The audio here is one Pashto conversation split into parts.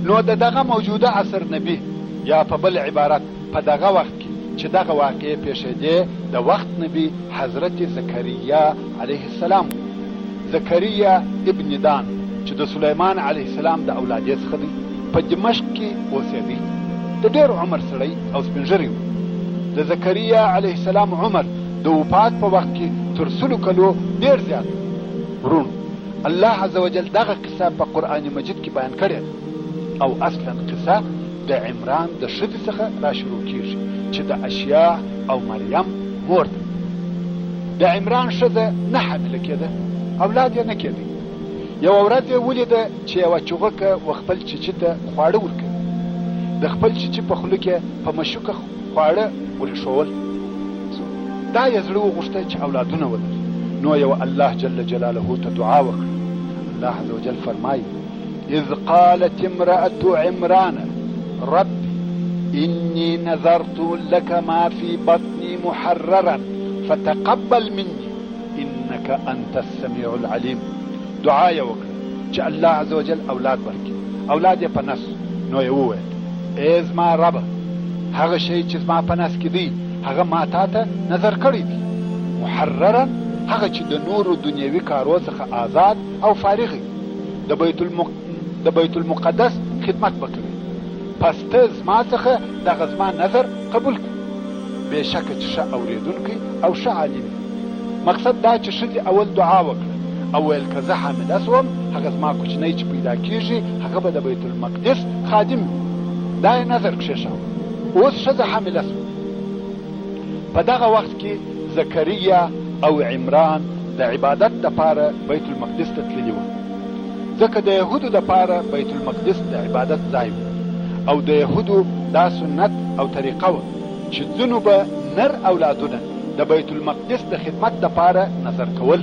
نو د دغه موجوده عصر نبي یا په بل عبارت په دغه وخت کې چې دغه واقعې پېښېدې د وخت نبي حضرت زکریا علیه السلام و. زکریا ابن دان چې د سلیمان علیه السلام د اولادې څخه دی، په دمشق کې اوسېدی. د ډېر عمر سړی او سپین ږیری و. د زکریا علیه السلام عمر د وفات په وخت کې تر سلو کلو ډېر زیات و. وروڼو! الله عزوجل دغه قصه په قرآن مجید کې بیان کړې ده او اصلا قصه د عمران د ښځې څخه را شروع کیږي چې د اشیاع او مریم مور ده. د عمران ښځه نه حامله کېده، اولاد یې نه کېدی. یوه ورځ یې ولیده چې یوه چوغکه و خپل چیچي ته خواړه ورکوي. د خپل چیچي په خوله کې په مشوکه خواړه ورېښول. دا یې زړه وغوښته چې اولادونه ولري، نو یې و الله جل جلاله ته دعا وکړه. الله عزوجل فرمایي. اذ قالت امرأة عمران رب إني نذرت لك ما في بطني محررا فتقبل مني إنك أنت السميع العليم. دعا یې وکړه چې الله عز وجل اولاد ورکړي. اولاد یې په نس، نو یې وویل ای زما ربه، هغه شی چې زما په نس کې دی هغه ما تا ته نظر کړی دی. محررا هغه چې د نورو دنیوي کارو څخه آزاد او فارغ وي، د بیت المق... د بیت المقدس خدمت به کوي. پس ته زما څخه دغه زما نظر قبول کړه، بېشکه چې ښه اورېدونکی او ښه عالم یې. مقصد دا چې ښځې اول دعا وکړه او ویل که زه حامله شوم هغه زما کوچنی چې پیدا کیږي هغه به د بیت المقدس خادم وي. دا یې نظر کښېښاوه. اوس ښځه حامله شوه. په دغه وخت کې زکریا او عمران د عبادت دپاره بیت المقدس ته تللي وه، ځکه د یهودو دپاره بیت المقدس د عبادت ځای و او د یهودو دا سنت او طریقه وه چې ځینو به نر اولادونه د بیت المقدس د خدمت دپاره نظر کول.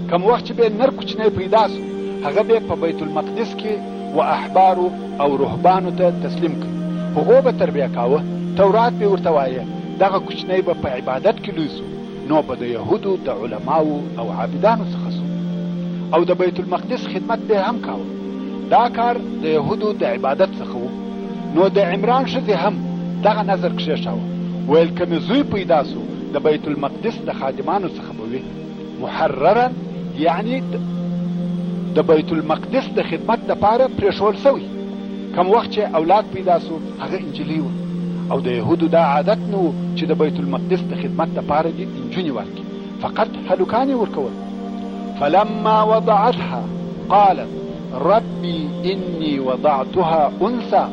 کوم وخت چې به نر کوچنی پیدا سو هغه به په بیت المقدس کې و احبارو او رهبانو ته تسلیم کړ، هغو به تربیه کاوه، تورات به ورته وایه، دغه کوچنی به په عبادت کې لوی سو، نو به د یهودو د علماوو او عابدانو څخه سو او د بیت المقدس خدمت به هم کاوه. دا کار د یهودو د عبادت څخه و. نو د عمران ښځې هم دغه نظر کښېښاوه، ویل که مې زوی پیدا سو د بیت المقدس د خادمانو څخه به وي. محررا یعنی د بیت المقدس د خدمت دپاره پرېښول سوی. کوم وخت چې اولاد پیدا سو هغه انجلۍ وه او د یهودو دا عادت نه و چې د بیت المقدس د خدمت دپاره دې انجونې ورکړي، فقط هلکان یې ورکول. فلما وضعتها قالت ربي اني وضعتها انثى.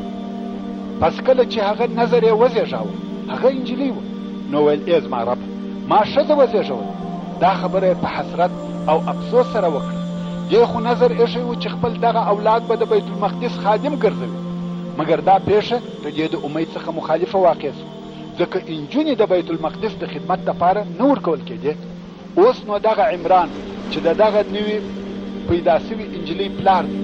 پس کله چې هغه نظر یې وزېږاوه هغه انجلۍ وه، نو ویل ای زما رب، ما ښځه وزېږوله. دا خبره یې په حسرت او افسوس سره وکړه. دې خو نظر ایښی و چې خپل دغه اولاد به د بیت المقدس خادم ګرځوي، مګر دا پېښه د دې د امید څخه مخالفه واقع شوه، ځکه انجونې د بیت المقدس د خدمت لپاره نه ورکول کېدې. اوس نو دغه عمران چې د دغه نوي پیدا شوي انجلۍ پلار دی،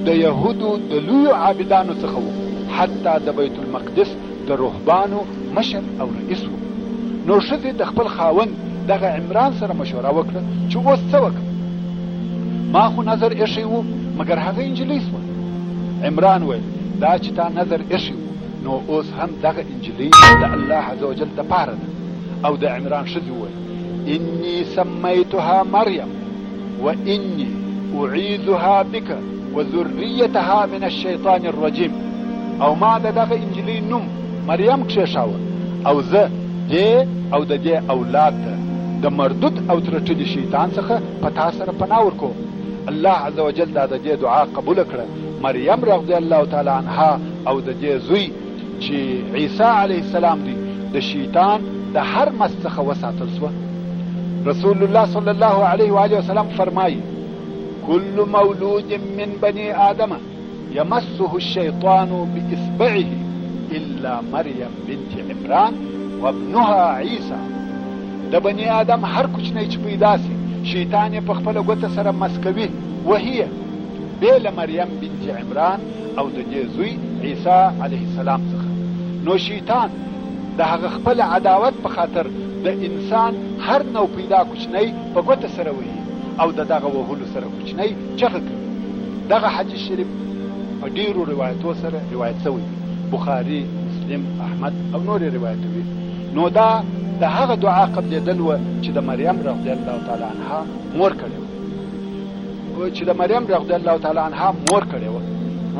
د یهودو د لویو عابدانو څخه و، حتی د بیت المقدس د رهبانو مشر او رئیس و. نو ښځې د خپل خاوند دغه عمران سره مشوره وکړه چې اوس څه وکړم، ما خو نظر ایښی و مګر هغه انجلۍ شوه. عمران ویل دا چې تا نظر ایښی و نو اوس هم دغه انجلۍ د الله عزوجل دپاره ده. او د عمران ښځې وویل اني سمیتها مریم واني اعیذها بک وذریتها من الشیطان الرجیم. او ما د دغه انجلۍ نوم مریم کښېښاوه او زه دې او د دې اولاد ته د مردود او ترټلي شیطان څخه په تا سره پناه ورکوم. الله عز وجل دا د دې دعا قبوله کړه. مریم رضی الله تعالی عنها او د دې زوی چې عیسی علیه السلام دی د شیطان د هر مس څخه وساتل سوه. رسول الله صلی الله علیه و آله وسلم فرمایي كل مولود من بني آدم يمسه الشيطان بإصبعه إلا مريم بنت عمران وابنها عيسى. د بني آدم هر کوچنی چې پیدا سي شیطان یې په خپله ګوته سره مس کوي، وهي یې، بې له مریم بنت عمران او د دې زوی عیسی علیه السلام څخه. نو شیطان د هغه خپل عداوت په خاطر د انسان هر نو پیدا کوچنی په ګوته سره وهي او د دغه وهلو سره کوچنی چغه کوي. دغه حدیث شریف په ډېرو روایتو سره روایت شوی دی، بخاري، مسلم، احمد او نور یې روایتوي. نو دا د هغه دعا قبلېدل وه چې د مریم رضی الله تعالی عنها مور کړې وه، چې د مریم رضی الله تعالی عنها مور کړې وه.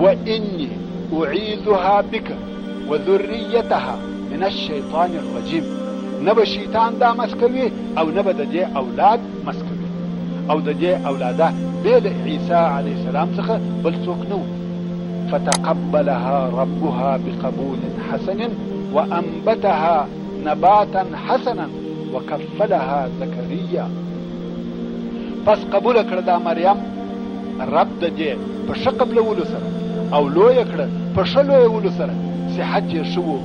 واني اعیذها بک وذریتها من الشیطان الرجیم. نه به شیطان دا مس کوي او نه به د دې اولاد مس کوي، او د دې اولاده بې له عیسی علیه السلام څخه بل څوک نه وو. فتقبلها ربها بقبول حسن وانبتها نباتا حسنا وکفلها زکریا. پس قبوله کړه دا مریم رب د دې په ښه قبلولو سره، او لویه کړه په ښه لویولو سره، صحت یې ښه وو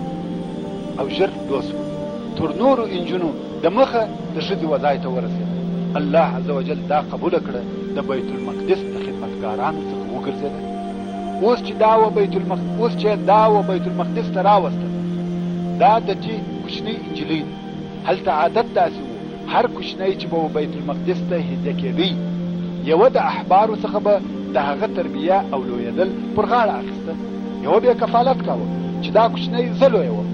او ژر لو سوه، تر نورو انجونو د مخه د ښځې وځای ته ورسېده. الله عز وجل دا قبوله کړه، د بیت المقدس د خدمتګارانو څخه وګرځېده. اوس چې دا و بیت المقدس، اوس چې دا و بیت المقدس ته راوسته، دا د تی کوچنۍ نجلۍ ده. هلته عادت داسې وو، هر کوچنی چې به و بیت المقدس ته هدیه کېدی، یوه د احبارو څخه به د هغه تربیه او لویېدل پر غاړه اخیسته، یوه به یې کفالت کاوه چې دا کوچنی زه لویوم.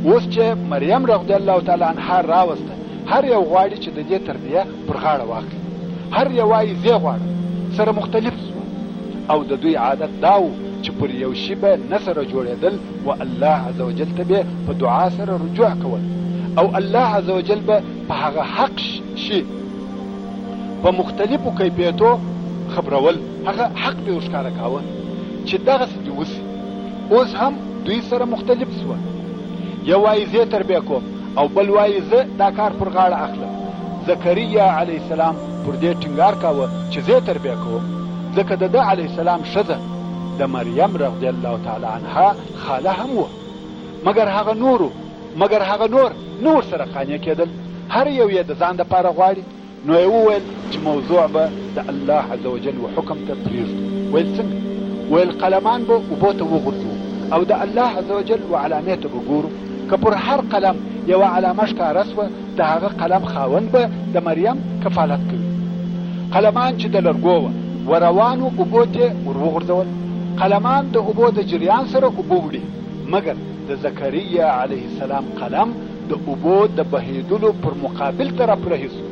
اوس چې مریم رضی الله تعالی عنها راوسته، هر یو غواړي چې د دې تربیه پر غاړه واخلي، هر یو وایي زه غواړم. سره مختلف سوه، او د دوی عادت دا و چې پر یو شي به نه سره جوړېدل، و الله عز وجل ته به په دعا سره رجوع کول، او الله عز وجل به په هغه حق شي په مختلفو کیفیتو خبرول، هغه حق به ورښکاره کاوه چې دغسې دې وسي. اوس هم دوی سره مختلف سوه، یو وایي زه تربیه کوم او بل وایي زه دا کار پر غاړه اخلم. زکریا علیه السلام پر دې ټینګار کاوه چې زه تربیه کوم، ځکه د ده علیه السلام ښځه د مریم رضی الله تعالی عنها خاله هم وه، مګر هغه نورو مګر هغه نور نه ورسره قانع کېدل، هر یو یې د ځان دپاره غواړي. نو یې وویل چې موضوع به د الله عز وجل و حکم ته پرېږدو. ویل څنګه؟ ویل قلمان به اوبو ته وغورځوو او د الله عز وجل و علامې ته به ګورو، که پر هر قلم یوه علامه ښکاره سوه، د هغه قلم خاوند به د مریم کفالت کوي. قلمان چې د لرګو وه، و روانو اوبو ته ور وغورځول. قلمان د اوبو د جریان سره اوبه وړي، مګر د زکریا علیه السلام قلم د اوبو د بهېدلو پر مقابل طرف رهي سو.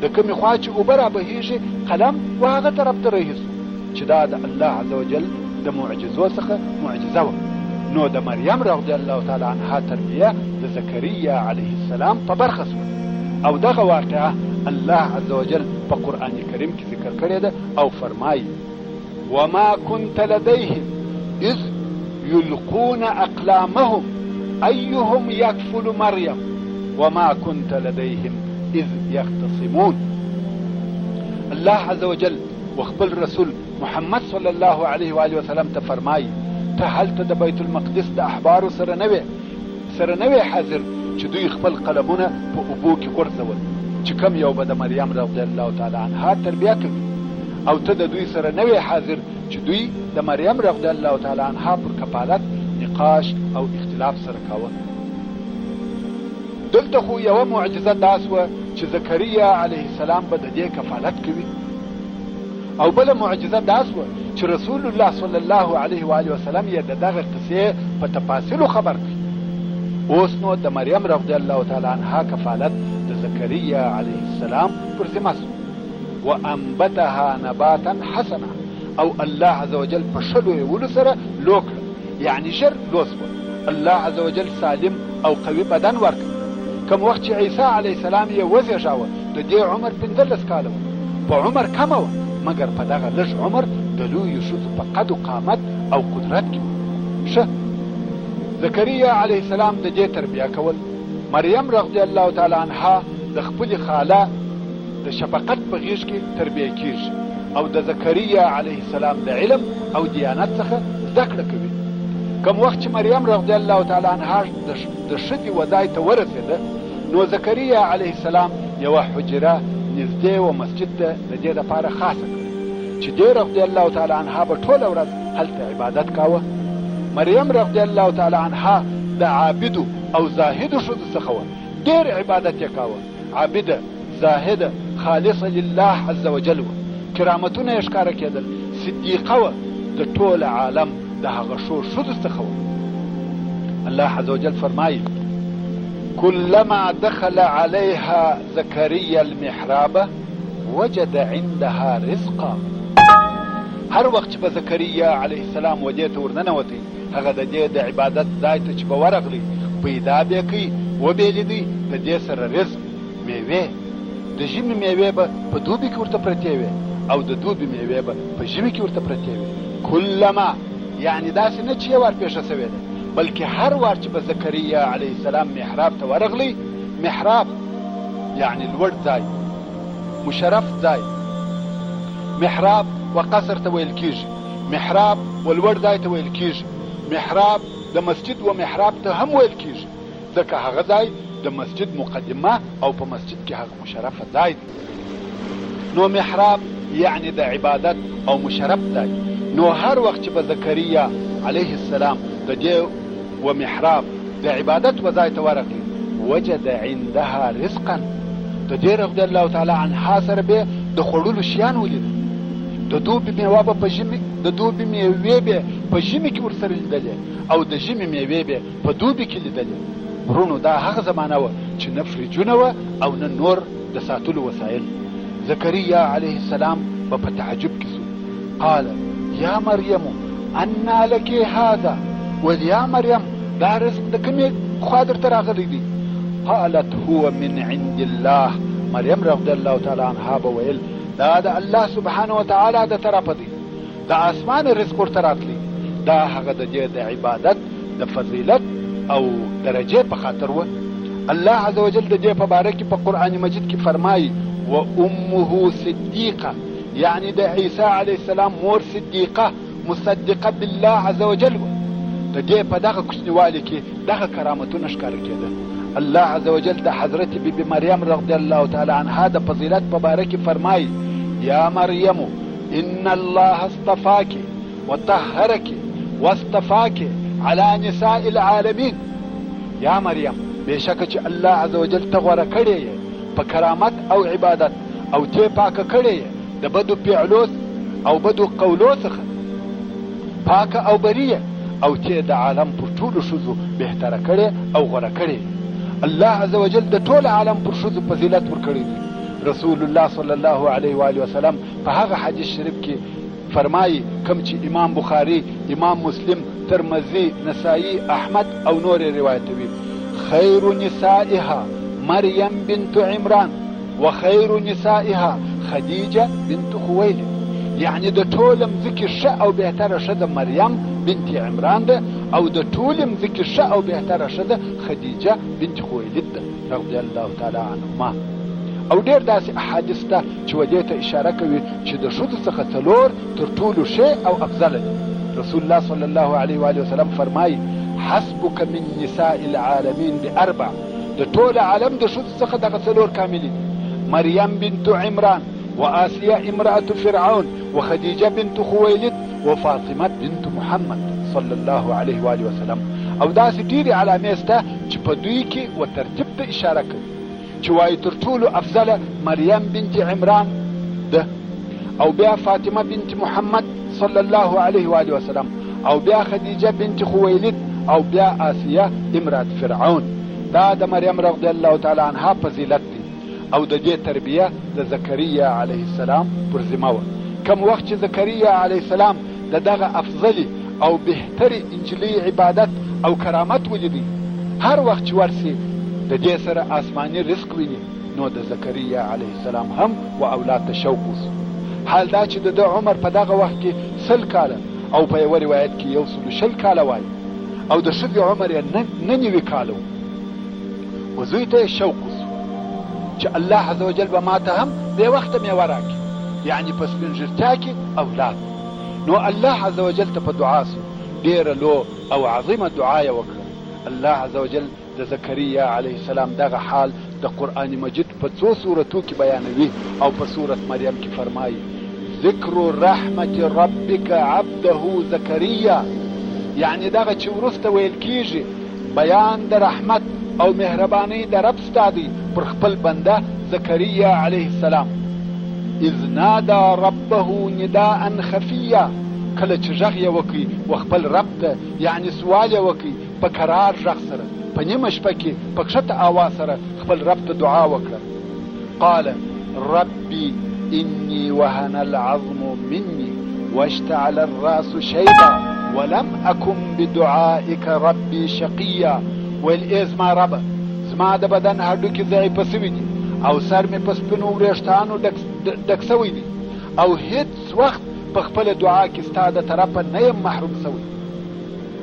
د کومې خوا چې اوبه را بهېږي، قلم و هغه طرف ته رهي سو، چې دا د الله عز وجل د معجزو څخه معجزه وه. نو د مریم رضی الله تعالی عنها تربیه د زکریا علیه السلام په برخه سوه، او دغه واقعه الله عز وجل په قرآن کریم کې ذکر کړې ده او فرمایي: وما كنت لديهم اذ يلقون اقلامهم ايهم يكفل مريم وما كنت لديهم اذ يختصمون. الله عز وجل وخپل رسول محمد صلی الله علیه و آله وسلم ته فرمایي: ته هلته د بیت المقدس د احبارو سره نه وې، سره نه وې حاضر چې دوی خپل قلمونه په اوبو کې غورځول چې کوم یو به د مریم رضی الله تعالی عنها تربیه کوي، او ته د دوی سره نه وې حاضر چې دوی د مریم رضی الله تعالی عنها پر کفالت نقاش او اختلاف سره کاوه. دلته خو یوه معجزه دا سوه چې زکریا علیه السلام به د دې کفالت کوي، او بله معجزه دا سوه چې رسول الله صلی الله علیه و آله وسلم یې د دغه قصې په تفاصیلو خبر کړ. اوس نو د مریم رضی الله تعالی عنها کفالت د زکریا علیه السلام پر ذمه سو. وانبتها نباتا حسنا، او الله عز وجل په ښه لویولو سره لو کړه، یعنی ژر لو سوه. الله عز وجل سالم او قوي بدن ورکړ. کوم وخت چې عیسی علیه السلام یې وزېږاوه، د دې عمر 15 کاله و. په عمر کمه وه، مګر په دغه لږ عمر د لویو ښځو په قد و قامت او قدرت کې وه. ښه زکریا علیه السلام د دې تربیه کول. مریم رضی الله تعالی عنها د خپلې خاله د شفقت په غېږ کې تربیه کیږي، او د زکریا علیه السلام د علم او دیانت څخه زده کړه کوي. کوم وخت چې مریم رضی الله تعالی عنها د ښځې وځای ته ورسېده، نو زکریا علیه السلام یوه حجره نږدې و مسجد ته د دې لپاره خاصه کړه چې دې رضی الله تعالی عنها به ټوله ورځ هلته عبادت کاوه. مریم رضی الله تعالی عنها د عابدو او زاهدو ښځو څخه وه، ډېر عبادت یې کاوه. عابده، زاهده، خالصه لله عز وجل وه، کرامتونه یې ښکاره کېدل، صدیقه وه، د ټول عالم د هغه ښو ښځو څخه وه. الله عز وجل فرمایي: کلما دخل علیها زکریا المحراب وجد عندها رزقا. هر وخت چې به زکریا علیه السلام ودې ته ورننوتی، هغه د دې د عبادت ځای ته چې به ورغلی، پیدا به یې کړي، وبې لیدی د دې سره رزق، میوې. د ژمي میوې به په دوبي کې ورته پرتې وې او د دوبي میوې به په ژمي کې ورته پرتې وې. کلما یعنې داسې نه چې یو وار پېښه شوې ده، بلکې هر وار چې به زکریا علیه السلام محراب ته ورغلی، محراب یعنې لوړ ځای، مشرف ځای، محراب و قصر ته ویل کیږي، محراب و لوړ ځای ته ویل کیږي، محراب د مسجد و محراب ته هم ویل کیږي، ځکه هغه ځای د مسجد مقدمه او په مسجد کې هغه مشرفه ځای دی. نو محراب یعنې د عبادت او مشرف ځای. نو هر وخت چې به زکریا علیه السلام د دې و محراب د عبادت و ځای ته ورغلی، وجد عندها رزقا، د دې رضی الله تعالی عنها سره به د خوړلو شیان ولیدل. د دوبي میوه به په ژمي، د دوبي میوې به په ژمي کې ورسره لیدلې او د ژمي میوې به په دوبي کې لیدلې. وروڼو، دا هغه زمانه وه چې نه فریجونه وه او نه نور د ساتلو وسایل. زکریا علیه السلام به په تعجب کې سو. قال یا مریم انا لک هذا، ویل یا مریم دا رزق د کومې خوا درته راغلی دی؟ قالت هو من عند الله. مریم رضی الله تعالی عنها به ویل دا د الله سبحانه وتعالی د طرفه دی، د آسمان رزق ورته راتلی. دا هغه د دې د عبادت د فضیلت او درجې په خاطر وه. الله عز وجل د دې په باره کې په قرآن مجید کې فرمایي: و امه صدیقه، یعنی د عیسی علیه السلام مور صدیقه مصدقه بالله عز وجل وه. د دې په دغه کوچنیوالي کې دغه کرامتونه ښکاره کېده. الله عز وجل د حضرت بی بی مریم رضی الله تعالی عنها د فضیلت په باره کې فرمایي: یا مریم ان الله اصطفاک وطهرک واصطفاک علی نساء العالمین. یا مریم، بېشکه چې الله عز وجل ته غوره کړې یې په کرامت او عبادت، او تې پاکه کړې یې د بدو فعلو او بدو قولو څخه، پاکه او بري یې، او تې د عالم پر ټولو ښځو بهتره کړې او غوره کړې یې. الله عز وجل د ټول عالم پر ښځو فضیلت ورکړی دی. رسول الله صلی الله علیه و آله وسلم په هغه حدیث شریف کې فرمایي کوم چې امام بخاري، امام مسلم، ترمذي، نسايي، احمد او نور یې روایتوي: خیر نسائها مریم بنت عمران وخیر نسائها خدیجه بنت خویلد. یعنې د ټوله مځکې ښه او بهتره ښځه مریم بنت عمران ده او د ټولې مځکې ښه او بهتره ښځه خدیجه بنت خویلد ده رضی الله تعالی عنهما. او ډېر داسې احادیث شته چې و دې ته اشاره کوي چې د ښځو څخه څلور تر ټولو ښې او افضله دي. رسول الله صلی الله علیه و آله وسلم فرمایي: حسبک من نساء العالمین باربع، د ټول عالم د ښځو څخه دغه څلور کاملې دي: مریم بنت عمران، و آسیه امرأة فرعون، و خدیجه بنت خویلد، و فاطمه بنت محمد صلی الله علیه و آله وسلم. او داسې ډېرې علامې شته چې په دوی کې و ترتیب ته اشاره کوي، چې وایي تر ټولو افضله مریم بنت عمران ده، او بیا فاطمه بنت محمد صلی الله علیه و آله وسلم، او بیا خدیجه بنت خویلد، او بیا آسیه امرأة فرعون. دا د مریم رضی الله تعالی عنها فضیلت دی او د دې تربیه د زکریا علیه السلام پر ذمه وه. کوم وخت چې زکریا علیه السلام د دغه افضلې او بهترې انجلۍ عبادت او کرامت ولیدی، هر وخت چې ورسي د دې سره آسماني رزق ویني، نو د زکریا علیه السلام هم و اولاد ته شوق وسو. حال دا چې د ده عمر په دغه وخت کې 100 کاله او په یوه روایت کې 120 کاله وایي، او د ښځې عمر یې 99 کاله و. و زوی ته یې شوق وسو چې الله عز وجل به ماته هم بې وخته میوه راکړي، یعنې په سپین ږیرتیا کې اولاد. نو الله عز وجل ته په دعا سو، ډېره لو او عظیمه دعا یې وکړه. الله عز وجل د زکریا علیه السلام دغه حال د قرآن مجید په څو سورتو کې بیانوي او په سورت مریم کې فرمایي: ذکر رحمت ربک عبده زکریا، یعنې دغه چې وروسته ویل کیږي بیان د رحمت او مهربانۍ د رب ستا دی پر خپل بنده زکریا علیه السلام. اذ نادى ربه نداء خفیا، کله چې غږ یې وکړ و خپل رب ته، یعنې سوال یې وکړ په کرار غږ سره، په نیمه شپه کې په کښته آواز سره خپل رب ته دعا وکړه. قال ربي إني وهن العظم مني واشتعل الرأس شيبا ولم أكن بدعائك ربي شقيا. ویل ای زما ربه، زما د بدن هډوکي ضعیفه سوي دي او سر مې په سپینو وریښتانو ډک سوی دی او هیڅ وخت په خپله دعا کې ستا د طرفه نه یم محروم سوی.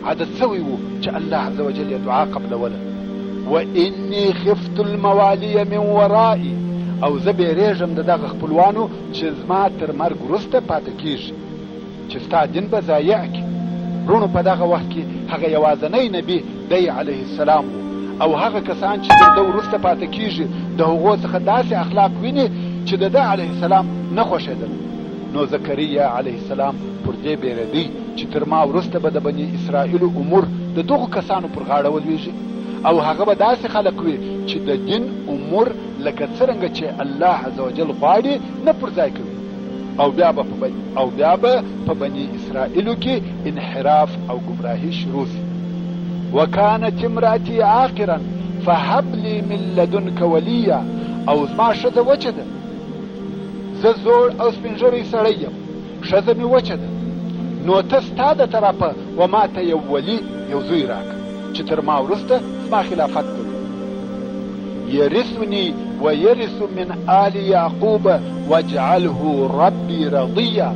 عادت سوی وو چې الله عز وجل یې دعا قبلوله. واني خفت الموالي من ورائي، او زه بیریږم د دغه خپلوانو چې زما تر مرګ وروسته پاتې کیږي چې ستا دین به ضایع کړي. وروڼو په دغه وخت کې هغه یوازنی نبي دی علیه السلام وو، او هغه کسان چې تر ده وروسته پاتې کیږي د هغو څخه داسې اخلاق ویني چې د ده علیه السلام نه خوښېدل. نو زکریا علیه السلام پر دې بیریدی چې تر ما وروسته به د بني اسرائیلو امور د دغو کسانو پر غاړه ولویږي، او هغه به داسې خلک وي چې د دین امور لکه څرنګه چې الله عزوجل غواړي نه پر ځای کوي، او بیا به په بني اسرائیلو کې انحراف او ګمراهي شروع شي. وکانت امرأتي عاقرا فهب لي من لدنک ولیا، او زما ښځه وچه ده، زه زوړ او سپین ږیری سړی یم، ښځه مې وچه ده، نو ته ستا د طرفه و ما ته یو ولي یو زوی راکړه چې تر ما وروسته زما خلافت کوي. یرثني ویرث من آل یعقوب واجعله ربي رضیا،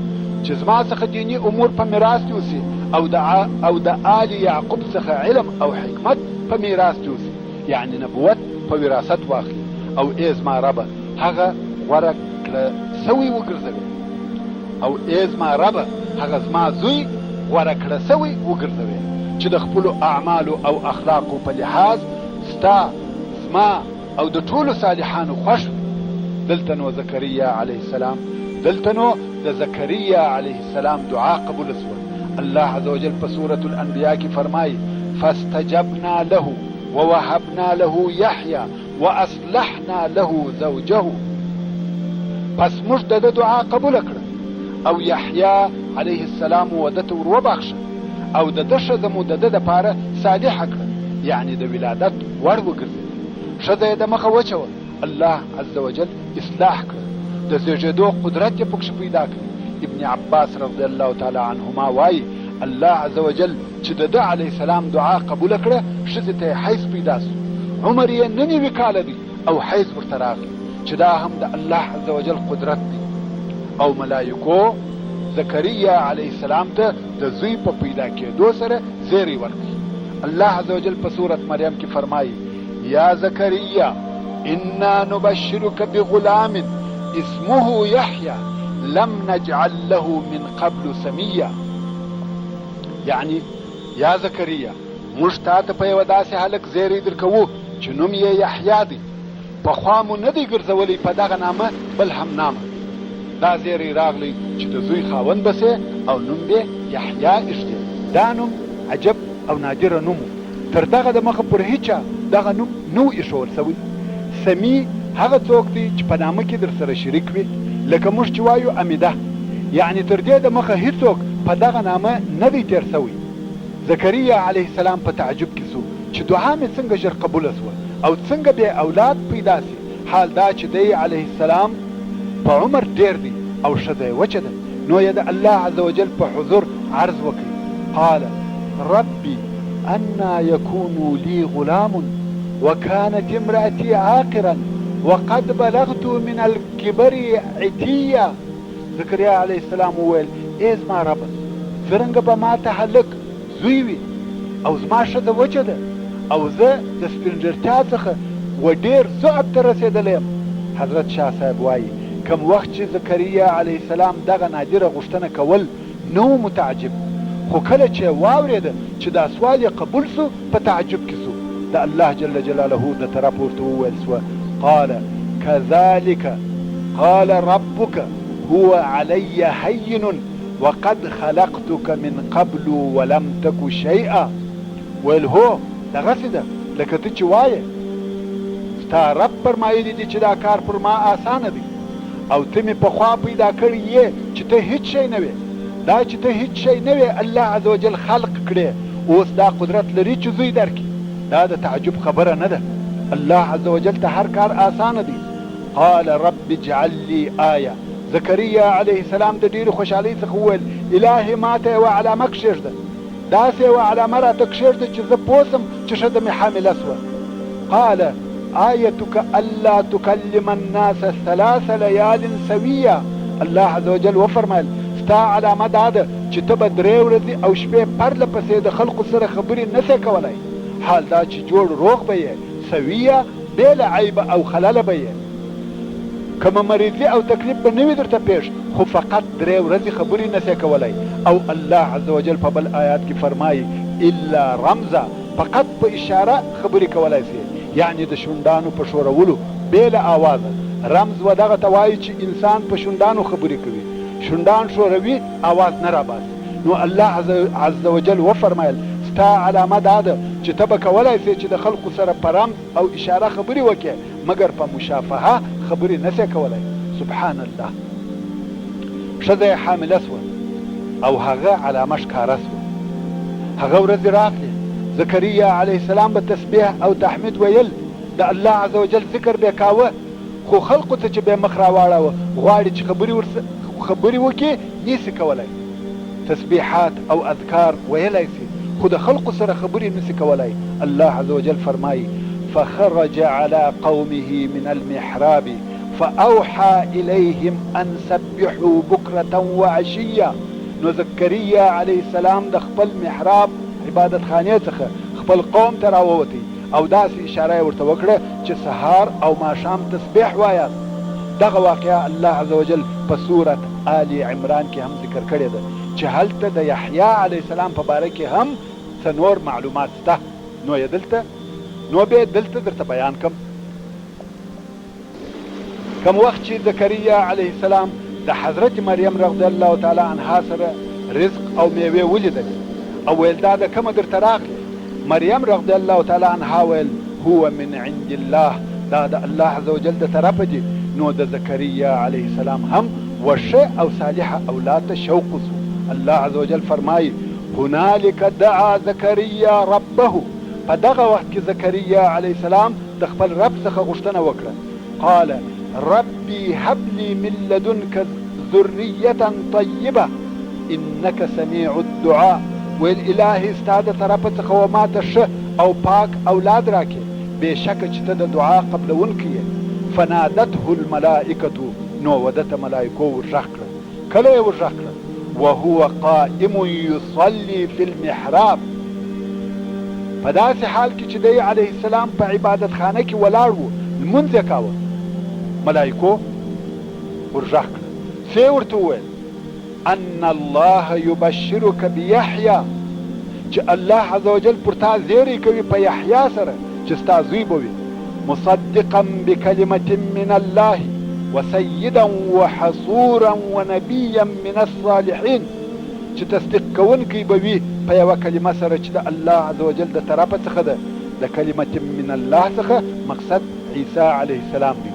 چې زما څخه دیني امور په میراث یوسي او د آل یعقوب څخه علم او حکمت په میراث یوسي، یعنې نبوت په وراثت واخلي. او ای زما ربه هغه غوره کړه سوی وګرځوې، او ای زما ربه هغه زما زوی غوره کړه سوی وګرځوې چې د خپلو اعمالو او اخلاقو په لحاظ ستا، زما او د ټولو صالحانو خوښ وي. دلته نو زکریا علیه السلام، دلته نو د زکریا علیه السلام دعا قبول سوه. الله عز وجل په سورة الانبیاء کې فرمایي: فاستجبنا له ووهبنا له یحیی واصلحنا له زوجه. پس موږ د ده دعا قبوله کړه او یحیی علیه السلام مو ده ته ور وبخښه او د ده ښځه مو د ده دپاره صالحه کړه، یعنې د ولادت وړ وګرځېده. ښځه یې د مخه وچوه، الله عز وجل اصلاح کړه، د زیږېدو قدرت یې پکښې پیدا کړ. ابن عباس رضی الله تعالی عنهما وایي: الله عز وجل چې د ده علیه السلام دعا قبوله کړه، ښځې ته یې حیض پیدا سو، عمر یې 99 کاله دی او حیض ورته راغی، چې دا هم د الله عز وجل قدرت دی. او ملایکو زکریا علیه السلام ته د زوی په پیدا کېدو سره زیری ورکړ. الله عز وجل په سورة مریم کې فرمایي: یا زکریا انا نبشرک بغلام اسمه یحیی لم نجعل له من قبل سمیا. یعنی یا زکریا، موږ تا ته په یوه داسې هلک زیری درکوو چې نوم یې یحیی دی، پخوا مو نه دی ګرځولی په دغه نامه بل هم نامه. دا زیری راغلی چې د زوی خاوند به سې او نوم به یحیی ایږدې. دا نوم عجب او نادره نوم و، تر دغه د مخه پر هیچا دغه نوم نه و ایښول سوی. سمیع هغه څوک دی چې په نامه کې در سره شریک وي، لکه موږ چې وایو امیده، یعنې تر دې د مخه هیڅوک په دغه نامه نه دی تېر سوی. زکریا علیه السلام په تعجب کې سو چې دعا مې څنګه ژر قبوله سوه او څنګه بې اولاد پیدا سي، حال دا چې دی علیه السلام په عمر ډېر دی او ښځه یې وچه ده. نو یې د الله عز وجل په حضور عرض وکړ: قال ربي أنا يكون لي غلام وكانت امرأتي عاقرا وقد بلغت من الكبر عتيا. زکریا علیه السلام وویل: ای زما ربه، څرنګه به ما ته هلک زوی وي او زما ښځه وچه ده او زه د سپینږیرتیا څخه و ډېر ضعف ته رسېدلی یم. حضرت شاه صاحب وایي: کوم وخت چې زکریا علیه السلام دغه نادره غوښتنه کول نه و متعجب، خو کله چې یې واورېده چې دا سوال یې قبول سو په تعجب کې سو. د الله جل جلاله د طرف ورته وویل سوه: قال كذلك قال ربك هو علي هين وقد خلقتك من قبل ولم تك شيئا. ویل هو دغسې ده لکه ته چې وایې، ستا رب فرمایلي دي چې دا کار پر ما اسانه دی او ته مې پخوا پیدا کړی یې چې ته هیڅ شی نه وې. دا چې ته هیڅ شی نه وې الله عزوجل خلق کړې، اوس دا قدرت لري چې زوی درکړي، دا د تعجب خبره نه ده، الله عزوجل ته هر کار آسانه دی. قال رب اجعل لي آیة، زکریا علیه السلام د ډېرې خوشحالۍ څخه وویل، الهې ماته یوه علامه کښېږده، داسې یوه علامه راته کښېږده چې زه پوه شم چې ښځه مې حامله شوه. قال آیتک الا تکلم الناس ثلاث لیال سویا، الله عزوجل وفرمایل، ستا علامه دا ده چې ته به درې ورځې او شپې پرله پسې د خلقو سره خبرې نه شې کولای، حال دا چې جوړ روغ به یې، سویا، بې له عیبه او خلله به یې، کومه مریضي او تکلیف به نه وي درته پېښ، خو فقط درې ورځې خبرې نه شې کولای، او الله عزوجل په بل آیات کې فرمایي، الا رمزا، فقط په اشاره خبرې کولای شې، یعنې د شونډانو په ښورولو، بې له آوازه، رمز و دغه ته وایي چې انسان په شونډانو خبرې کوي، شونډان ښوروي، آواز نه راباسي، نو الله عزوجل وفرمایل، ستا علامه دا ده چې ته به کولای شې چې د خلقو سره په رمز او اشاره خبرې وکړې، مګر په مشافهه خبرې نه شې کولای. سبحان الله! ښځه یې حامله شوه او هغه علامه ښکاره شوه. هغه ورځې راغلې، زکریا علیه السلام به تسبیح او تحمید ویل، د الله عزوجل ذکر به یې کاوه، خو خلقو ته چې به یې مخ راواړاوه، غواړي چې خبرې خبرې وکړي، نشي کولای. تسبیحات او اذکار ویلای شي، خو د خلقو سره خبرې نشي کولای. الله عزوجل فرمایي، فخرج علی قومه من المحراب فاوحی الیهم ان سبحوا بکرة وعشیا، نو زکریا علیه السلام د خپل محراب، عبادت خانې، څخه خپل قوم ته راووتی او داسې اشاره یې ورته وکړه چې سهار او ماښام تسبیح وایاست. دغه واقعه الله عزوجل په سورة آل عمران کې هم ذکر کړې ده چې هلته د یحیی علیه السلام په باره کې هم څه نور معلومات شته نو یې دلته نو به دلته درته بیان کړم. کوم وخت چې زکریا علیه السلام د حضرت مریم رضی الله تعالی عنها سره رزق او میوې ولیدلې او ویل دا د کومه درته راغلې؟ مریم رضی الله تعالی عنها ویل هو من عند الله، دا د الله عزوجل د طرفه دي، نو د زکریا علیه السلام هم و ښه او صالح اولاد ته شوق وشو. الله عزوجل فرمایي هنالک دعا زکریا ربه، په دغه وخت کې زکریا علیه السلام د خپل رب څخه غوښتنه وکړه، قال ربي هب لي من لدنک ذرية طيبة انک سميع الدعاء، ویل الهي ستا د طرفه څخه و ماته ښه او پاک اولاد راکړې، بې شکه چې ته د دعا قبلوونکی یې. فنادته الملائکة، نو وده ته ملائکو ورږغ کړه، کله یې ورږغ کړه؟ وهو قائم يصلي في المحراب، په داسې حال کې چې دی علیه السلام په عبادت خانه کې ولاړ و، لمونځ یې کاوه، ملائکو ورږغ کړه، څه یې ورته وویل؟ ان الله يبشرک بيحيی، چې الله عزوجل پر تا زیری کوي په یحیی سره چې ستا زوی به وي، مصدقا بکلمة من الله وسيدا وحصورا ونبيا من الصالحين، چې تصدیق کوونکی به وي په یوه کلمه سره چې د الله عزوجل د طرفه څخه ده، د کلمة من الله څخه مقصد عیسی علیه السلام دی،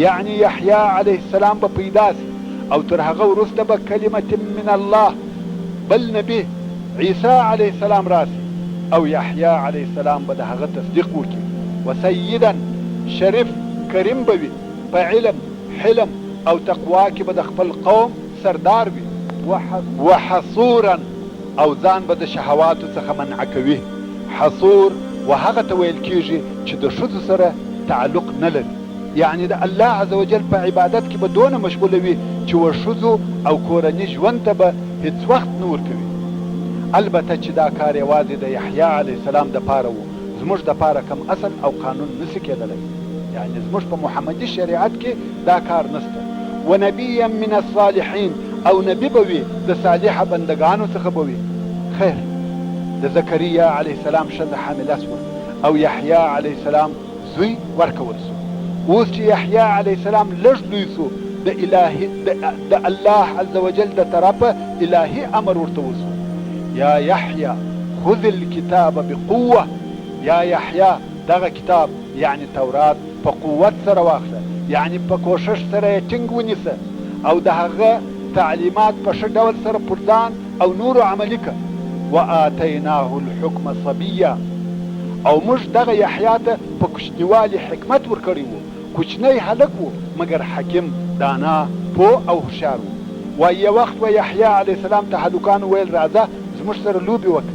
یعنی یحیی علیه السلام به پیدا شي او تر هغه وروسته به کلمة من الله بل نبي عیسی علیه السلام راشي او یحیی علیه السلام به د هغه تصدیق وکړي، وسیدا شریف کریم به وي، په علم، حلم او تقوا کې به د خپل قوم سردار وي، وحصورا او ځان به د شهواتو څخه منع کوي، حصور و هغه ته ویل کیږي چې د ښځو سره تعلق نه لري، یعنې د الله عزوجل په عبادت کې به دونه مشغوله وي چې و ښځو او کورني ژوند ته به هیڅ وخت نه ورکوي. البته چې دا کار یوازې د یحیی علیه السلام دپاره وو، زموږ دپاره کوم اصل او قانون نشي کیدلی، یعنې زموږ په محمدي شریعت کې دا کار نشته. ونبیا من الصالحین او نبي به وي د صالحه بندګانو څخه به وي. خیر د زکریا علیه السلام ښځه حامله شوه او یحیی علیه السلام زوی ورکول شو. اوس چې یحیی علیه السلام لږ لوی شو د الهي د الله عزوجل د طرفه الهي امر ورته وشو، یا یحیی خذ الکتاب بقوة، یا یحیی دغه کتاب یعنې تورات په قوت سره واخله، یعنې په کوښښ سره یې ټینګ ونیسه او د هغه تعلیمات په ښه ډول سره پر ځان او نورو عملي کړه. وآتیناه الحکم صبیا، او موږ دغه یحیی ته په کوچنیوالي حکمت ورکړی وو، کوچنی هلک وو مګر حکیم، دانا، پوه او هوښیار وو. وایي یو وخت وه یحیی علیه السلام ته هلکانو ویل راځه زموږ سره لوبې وکړه.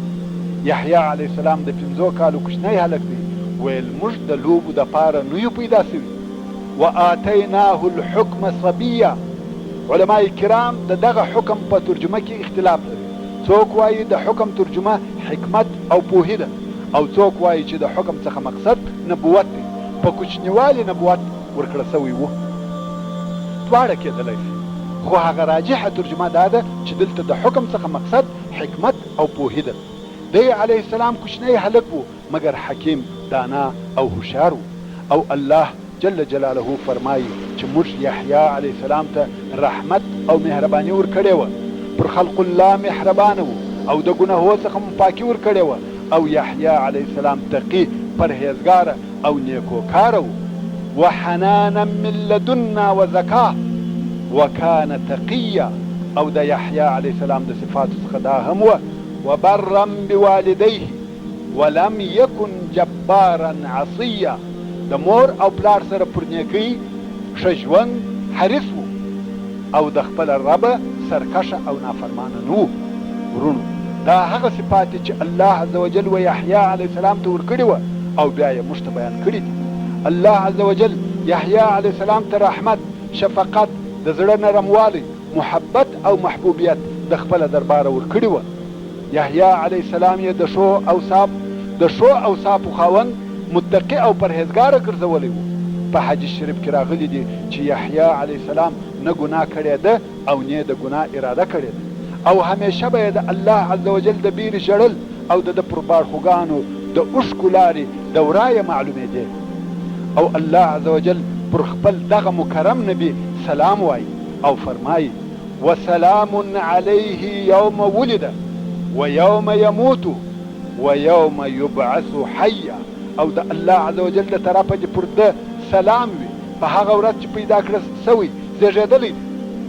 یحیی علیه السلام د پنځو کالو کوچنی هلک دی، ویل موږ د لوبو دپاره نه یو پیدا شوي. وآتیناه الحکم صبیا، علماء کرام د دغه حکم په ترجمه کې اختلاف لري، څوک وایي د حکم ترجمه حکمت او پوهي ده او څوک وایي چې د حکم څخه مقصد نبوت دی، په کوچنیوالي نبوت ورکړه شوی وو. دواړه کیدلی شي، خو هغه راجحه ترجمه دا ده چې دلته د حکم څخه مقصد حکمت او پوهي ده. دی علیه السلام کوچنی هلک وو مګر حکیم، دانا او هوښیار وو او الله جل جلاله فرمايي چې موږ یحیی علیه السلام ته رحمت او مهرباني ورکړې وه، پر خلق الله مهربانه وو او د ګناهو څخه مو پاکي ورکړې وه او یحیی علیه السلام تقي، پرهیزګاره او نیکوکاره وو، وحنانا من لدنا وزکاة وکان تقیا، او د یحیی علیه السلام د صفاتو څخه دا هم وه، وبرا بوالدیه ولم یکن جبارا عصیا، د مور او پلار سره پر نیکۍ، ښه ژوند، حریص وو او د خپله ربه سرکشه او نافرمانه نه وو. وروڼو! دا هغه صفات دي چې الله عزوجل و یحیی علیه السلام ته ورکړي وه او بیا یې موږ ته بیان کړي دي. الله عزوجل یحیی علیه السلام ته رحمت، شفقت، د زړه نرموالی، محبت او محبوبیت د خپله درباره ورکړي وه. یحیی علیه السلام یې د ښو اوصاف د ښو اوصافو خاوند، متقي او پرهېزګاره ګرځولی وو. په حدیث شریف کې راغلي دي چې یحیی علیه السلام نه ګناه کړېده او نۀ د ګناه اراده کړېده او همېشه به یې د الله عزوجل د بېرې ژړل او د ده پر باړخوګانو د اوښکو لارې د ورایه معلومېدې او الله عزوجل پر خپل دغه مکرم نبي سلام وایي او فرمایي. وسلام علیه یوم ولد ویوم یموت ویوم یبعث حیا، او د الله عزوجل د طرفه دې پر ده سلام وي په هغه ورځ چې پیدا کړه شوی، زیږیدلی، دی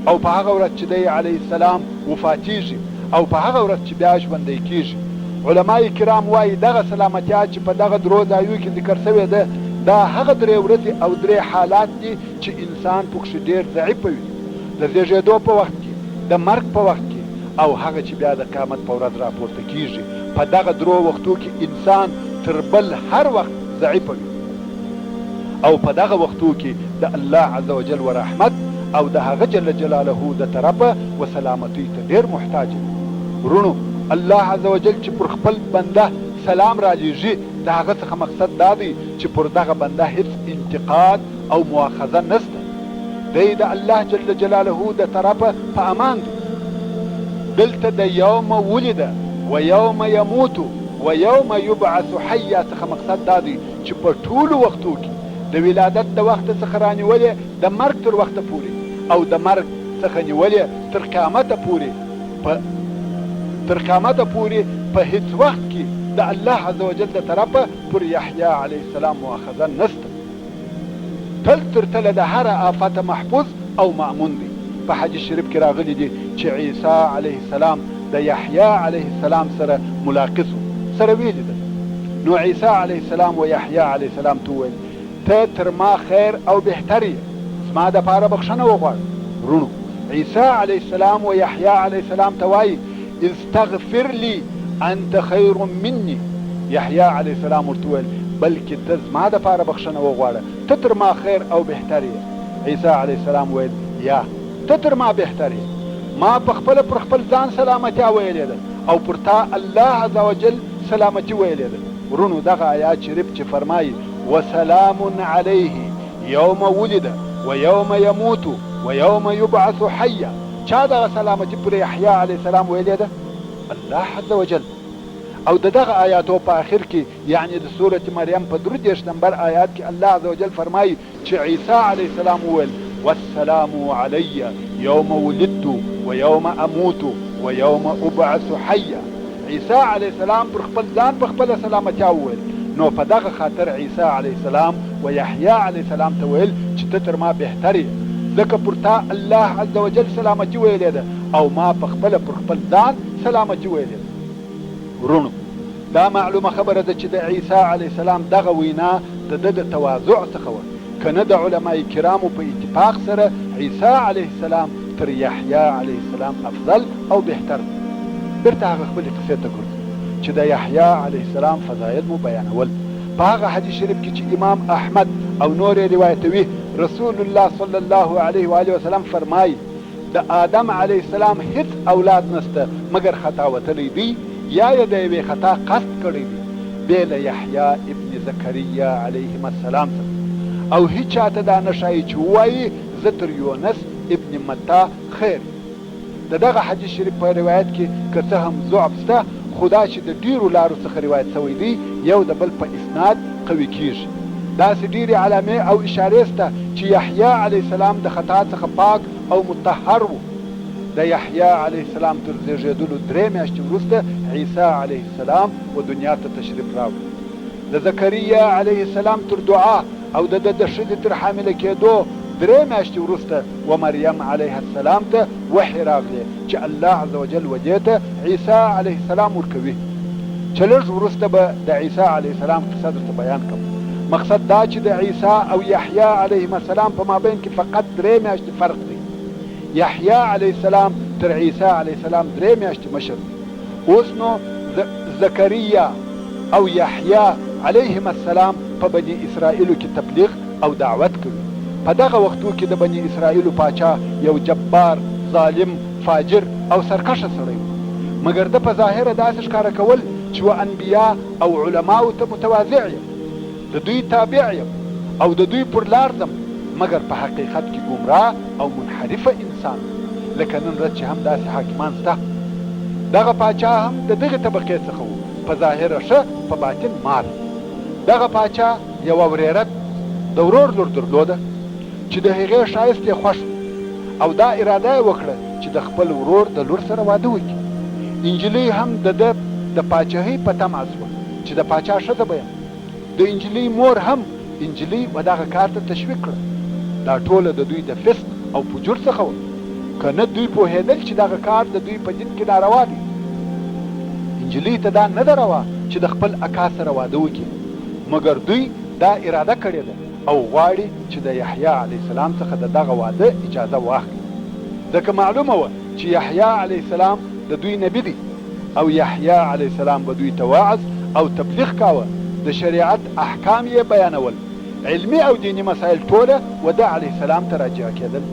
او په هغه ورځ چې دی علیه السلام وفاتیږي او په هغه ورځ چې بیا ژوندی کیږي. علماء کرام وایي دغه سلامتیا چې په دغه درو ځایو کې ذکر شوې ده دا هغه درې ورځې او درې حالات دي چې انسان پکښې ډیر ضعیف وي. د زېږېدو په وخت کې، د مرګ په وخت کې او هغه چې بیا د قیامت په ورځ راپورته کېږي، په دغه درو وختو کې انسان تر بل هر وخت ضعیف وي او په دغه وختو کې د الله عزوجل و رحمت او د هغه جل جلاله د طرفه و سلامتۍ ته ډېر محتاج وي. وروڼو! الله عزوجل چې پر خپل بنده سلام رالېږي د هغه څخه مقصد دا دی چې پر دغه بنده هېڅ انتقاد او مواخذه نشته، دی د الله جل جلاله د طرفه په امان دی. دلته د یوم ولد و یوم یموت و یوم یبعث حیا څخه مقصد دا دی چې په ټولو وختو کې د ولادت د وخته څخه رانیولې د مرګ تر وخته پورې او د مرګ څخه نیولې تر قیامته پورې په تر قیامته پورې په هیڅ وخت کې د الله عزوجل د طرفه پر یحیی علیه السلام مؤاخذه نشته. تل تر تله د هره آفته محفوظ او مأمون دی. په حدیث شریف کې راغلي دي چې عیسی علیه السلام د یحیی علیه السلام سره ملاقي شو، سره ویې لیدل، نو عیسی علیه السلام و یحیی علیه السلام ته وویل، ته تر ما خیر او بهتر یې، زما دپاره بخښنه وغواړه. وروڼو! عیسی علیه السلام و یحیی علیه السلام ته وایي، استغفر لي انت خیر مني، یحیی علیه السلام ورته وویل، بلکې ته زما دپاره بخښنه وغواړه، ته تر ما خیر او بهتر یې. عیسی علیه السلام ویل، یا، ته تر ما بهتر یې، ما پخپله پر خپل ځان سلامتیا ویلې ده او پر تا الله عزوجل سلامتي ویلې ده. وروڼو دغه آیات شریف چې فرمایي، وسلام علیه یوم ولد ویوم یموت ویوم یبعث حیا، چا دغه سلامتي پر یحیی علیه السلام ویلې ده؟ الله عز وجل. او د دغه آیاتو په آخر کې یعنې د سورة مریم په 33 نمبر آیات کې الله عز وجل فرمایي چې عیسی علیه السلام وویل، والسلام علی یوم ولدت ویوم اموت ویوم ابعث حیا. عیسی علیه السلام پر خپل ځان په خپله سلامتیا وویل، نو په دغه خاطر عیسی علیه السلام و یحیی علیه السلام ته ویل چې ته تر ما بهتر یې. ځکه پر تا الله عزوجل سلامتي ویلې ده او ما په خپله پر خپل ځان سلامتي ویلې ده. وروڼو! دا معلومه خبره ده چې د عیسی علیه السلام دغه وینا د ده د تواضع څخه وه، که نه د علماء کرامو په اتفاق سره عیسی علیه السلام تر یحیی علیه السلام افضل او بهتر دی. بیرته هغه خپلې قصې ته ګرځو چې د یحیی علیه السلام فضایل مو بیانول. په هغه حدیث شریف کې چې امام احمد او نور یې روایتوي رسول الله صلی الله علیه و آله وسلم فرمایي، د آدم علیه السلام هیڅ اولاد نشته مګر خطا وتلی دی یا یې د یوې خطا قصد کړی دی بې له یحیی ابن زکریا علیهما السلام څخه او هیچا ته دا نه ښایي چې ووایي زه تر یونس ابن متی خیر یم. د دغه حدیث شریف په روایت کې که څه هم ضعف شته خو دا چې د ډیرو لارو څخه روایت شوی دی یو د بل په اسناد قوي کیږي. داسې ډېرې علامې او اشارې شته چې یحیی علیه السلام د خطا څخه پاک او مطهر وو. د یحیی علیه السلام تر زېږېدلو درې میاشتې وروسته عیسی علیه السلام و دنیا ته تشریف راوړ. د زکریا علیه السلام تر دعا او د ده د ښځې تر حامله کېدو درې میاشتې وروسته و مریم علیها السلام ته وحې راغلې چې الله عزوجل و دې ته عیسی علیه السلام ورکوي چې لږ وروسته به د عیسی علیه السلام قصه درته بیان کړم. مقصد دا چې د عیسی او یحیی علیهما السلام په مابین کې فقط درې میاشتې فرق دی. یحیی علیه السلام تر عیسی علیه السلام درې میاشتې مشر دی. اوس نو زکریا او یحیی علیهما السلام په بني اسرائیلو کې تبلیغ او دعوت کوي. په دغه وختو کې د بني اسرائیلو پاچا یو جبار، ظالم، فاجر او سرکشه سړی وو. مګر ده په ظاهره داسې ښکاره کول چې و انبیاء او علماوو ته متواضع یم، د دوی تابع یم او د دوی پر لار ځم، مګر په حقیقت کې ګمراه او منحرفه انسان وو، لکه نن ورځ چې هم داسې حاکمان شته. دغه پاچا هم د دغې طبقې څخه وو، په ظاهره ښه په باطن مار. دغه پاچا یوه ورېره د ورور لور درلوده چې د هغې ښایست یې خوښ و او دا اراده یې وکړه چې د خپل ورور د لور سره واده وکړي. انجلۍ هم د ده د پاچهۍ په طمعه شوه چې د پاچا ښځه به یم. د انجلۍ مور هم انجلۍ و دغه کار ته تشویق کړه. دا ټوله د دوی د فسق او فجور څخه وه، که نه دوی پوهېدل چې دغه کار د دوی په دین کې ناروا دی. انجلۍ ته دا نه ده روا چې د خپل اکا سره واده وکړي، مګر دوی دا اراده کړې ده او غواړي چې د یحیی علیه السلام څخه د دغه واده اجازه واخلي، ځکه معلومه وه چې یحیی علیه السلام د دوی نبي دی او یحیی علیه السلام به دوی ته وعظ او تبلیغ کاوه، د شریعت احکام یې بیانول، علمي او دیني مسایل ټوله و ده علیه السلام ته راجع کېدل.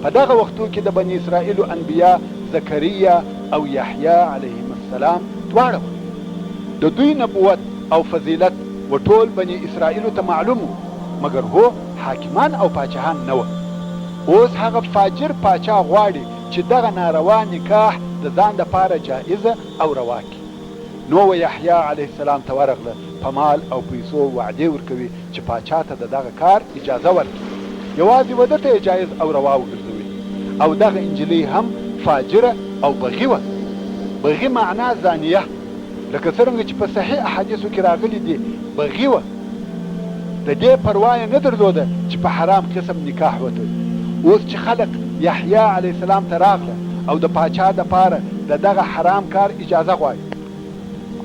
په دغه وختو کې د بني اسرائیلو انبیا زکریا او یحیی علیهما السلام دواړه وه. د دوی نبوت او فضیلت و ټول بني اسرائیلو ته معلوم وو، مګر هو حاکمان او پاچهان نه وه. اوس هغه فاجر پاچا غواړي چې دغه ناروا نکاح د ځان لپاره جائزه او روا کړي. نو و یحیی علیه السلام ته ورغله، په مال او پیسو وعدې ورکوي چې پاچا ته د دغه کار اجازه ورکړي، یوازې و ده ته یې جایز او روا وګرځوي. او دغه انجلۍ هم فاجره او بغي وه. بغي معنا زانیه، لکه څرنګه چې په صحیح احادیثو کې راغلي دي، بغي وه. د دې پروا یې نه درلوده چې په حرام قسم نکاح وتړي. اوس چې خلق یحیی علیه السلام ته راغله او د پاچا دپاره د دغه حرام کار اجازه غواړي.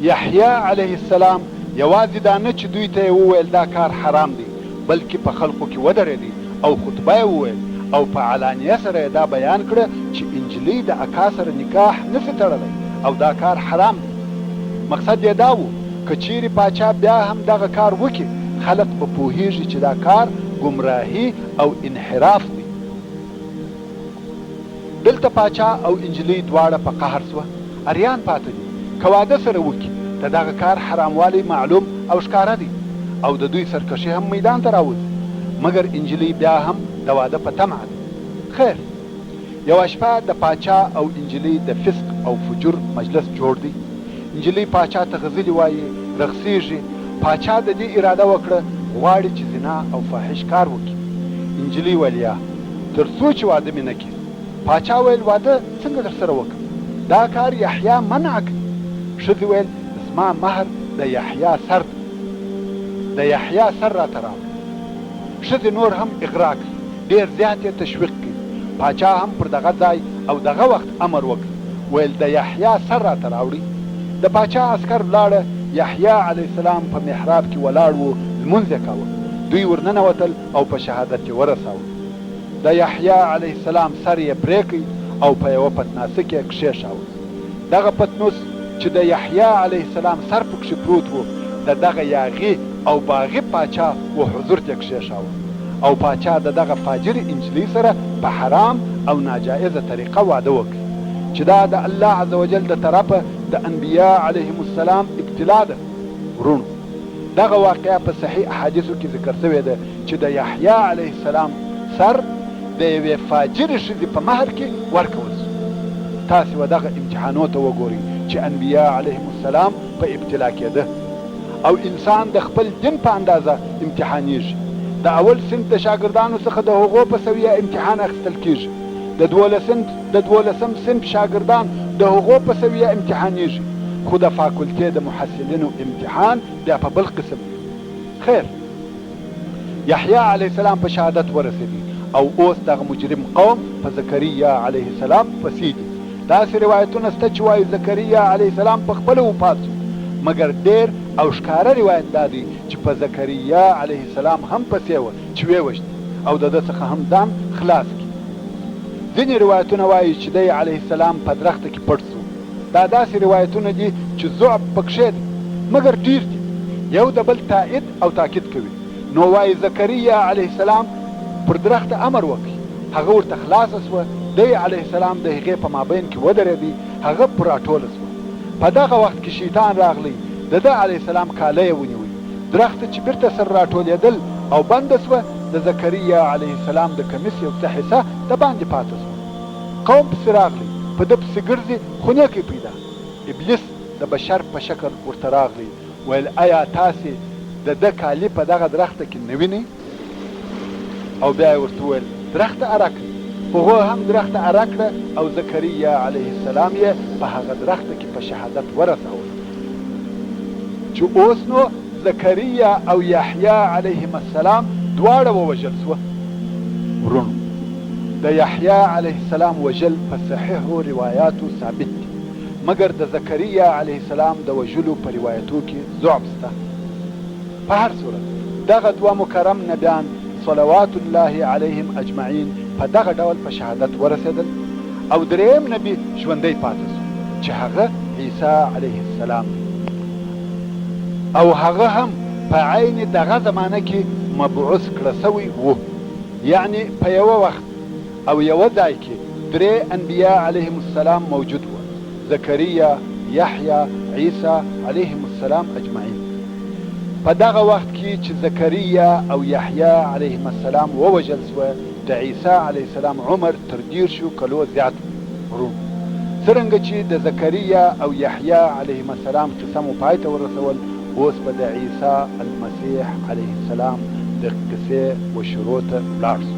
یحیی علیه السلام یوازې دا نه چې دوی ته یې وویل دا کار حرام دی، بلکې په خلقو کې ودرېدی او خطبه یې وویل او په علانیه سره یې دا بیان کړه چې انجلۍ د اکا سره نکاح نه شي تړلی او دا کار حرام دی. مقصد یې دا وو که چیرې پاچا بیا هم دغه کار وکړي خلق به پوهیږي چې دا کار ګمراهي او انحراف دی. دلته پاچا او انجلۍ دواړه په قهر شوه، اریان پاته دي، که واده سره وکړي د دغه کار حراموالی معلوم او ښکاره دی او د دوی سرکښي هم میدان ته راوځي، مګر انجلۍ بیا هم د واده په طمعه ده. خیر! یوه شپه د پاچا او انجلۍ د فسق او فجور مجلس جوړ دی، نجلۍ پاچا ته غزلې وايي، رقصېږي، پاچا د دې اراده وکړه، غواړي چې زنا او فاحش کار وکړي. نجلۍ ویل، یا، تر څو چې واده مې نه کړې. پاچا ویل، واده څنګه درسره وکړم؟ دا کار یحیی منع کړ. ښځې ویل، زما مهر د یحیی سر دی، د یحیی سر راته راوړه. ښځې نور هم اغرا کړ. ډېر زیات یې تشویق کړ. پاچا هم پر دغه ځای او دغه وخت امر وکړ، ویل د یحیی سر راته راوړئ. د پاچا عسکر ولاړه، یحیی علیه السلام په محراب کې ولاړ و، لمونځ یې کاوه. دوی ورننوتل او په شهادت یې ورساوه. د یحیی علیه السلام سر یې پرې کړ او په یوه پتناسه کې یې کښېښاوه. دغه پتنوس چې د یحیی علیه السلام سر پکښې پروت و، د دغه یاغي او باغي پاچا و حضور ته یې کښېښاوه او پاچا د دغه فاجرې انجلۍ سره په حرام او ناجائزه طریقه واده وکړ چې دا د الله عزوجل د طرفه د انبیاء علیهم السلام ابتلاء ده. وروڼو! دغه واقعه په صحیح احادیثو کې ذکر شوې ده چې د یحیی علیه السلام سر د یوې فاجرې ښځې په مهر کې ورکول شو. تاسې و دغه امتحانو ته وګورئ چې انبیاء علیهم السلام په ابتلا کېده او انسان د خپل دین په اندازه امتحانیږي. د اول صنف د شاګردانو څخه د هغو په سویه امتحان اخیستل کیږي، د دولسم صنف شاګردان د هغو په سویه امتحانیږي، خو د فاکولتې د محصلینو امتحان بیا په بل قسم وي. خیر! یحیی علیه السلام په شهادت ورسېدی او اوس دغه مجرم قوم په زکریا علیه السلام پسې دي. داسې روایتونه شته چې وایي زکریا علیه السلام په خپله وفات شو، مګر ډېر او ښکاره روایت دا دی چې په زکریا علیه السلام هم پسې وه چې ویې وژني او د ده څخه هم ځان خلاص کړي. ځینې روایتونه وایي چې دی علیه السلام په درخته کې پټ شو. دا داسې روایتونه دي چې ضعف پکښې دی، مګر ډېر دي، یو د بل تائید او تاکید کوي، نو وایي زکریا علیه السلام پر درخته امر وکړ، هغه ورته خلاصه شوه، دی علیه السلام د هغې په مابین کې ودرېدی، هغه پر راټوله شوه. په دغه وخت کې شیطان راغلی، د ده علیه السلام کاله یې ونیوی، درخته چې بیرته سره راټولېدل او بنده شوه، د زکریا علیه السلام د کمیس یو څه حصه د باندې پاته شوه. قوم پسې راغلی، په ده پسې ګرځي خو نه کوي پیدا. ابلیس د بشر په شکل ورته راغلی، ویل ایا تاسې د ده کالي په دغه درخته کې نه وینئ؟ او بیا یې ورته وویل، درخته اره کړئ. هغو هم درخته اره کړه او زکریا علیه السلام یې په هغه درخته کې په شهادت ورساوه. چې اوس نو زکریا او یحیی علیهما السلام دواړه ووژل شوه. وروڼو! د یحیی علیه السلام وژل په صحیحو روایاتو ثابت دي، مګر د زکریا علیه السلام د وژلو په روایتو کې ضعف شته. په هر صورت دغه دوه مکرم نبیان صلوات الله علیهم اجمعین په دغه ډول په شهادت ورسېدل او درېیم نبي ژوندی پاتې شو چې هغه عیسی علیه السلام دی او هغه هم په عین دغه زمانه کې مبعوث کړه شوی وو. یعنې په یوه وخت او یوه ځای کې درې انبیاء علیهم السلام موجود وه، زکریا، یحیی، عیسی علیهم السلام اجمعین. په دغه وخت کې چې زکریا او یحیی علیهما السلام ووژل شوه د عیسی علیه السلام عمر تر دیرشو کلو زیات وو. وروڼو! څرنګه چې د زکریا او یحیی علیهما السلام قصه مو پای ته ورسول اوس به د عیسی المسیح علیه السلام د قصې و شروع ته ولاړ شو.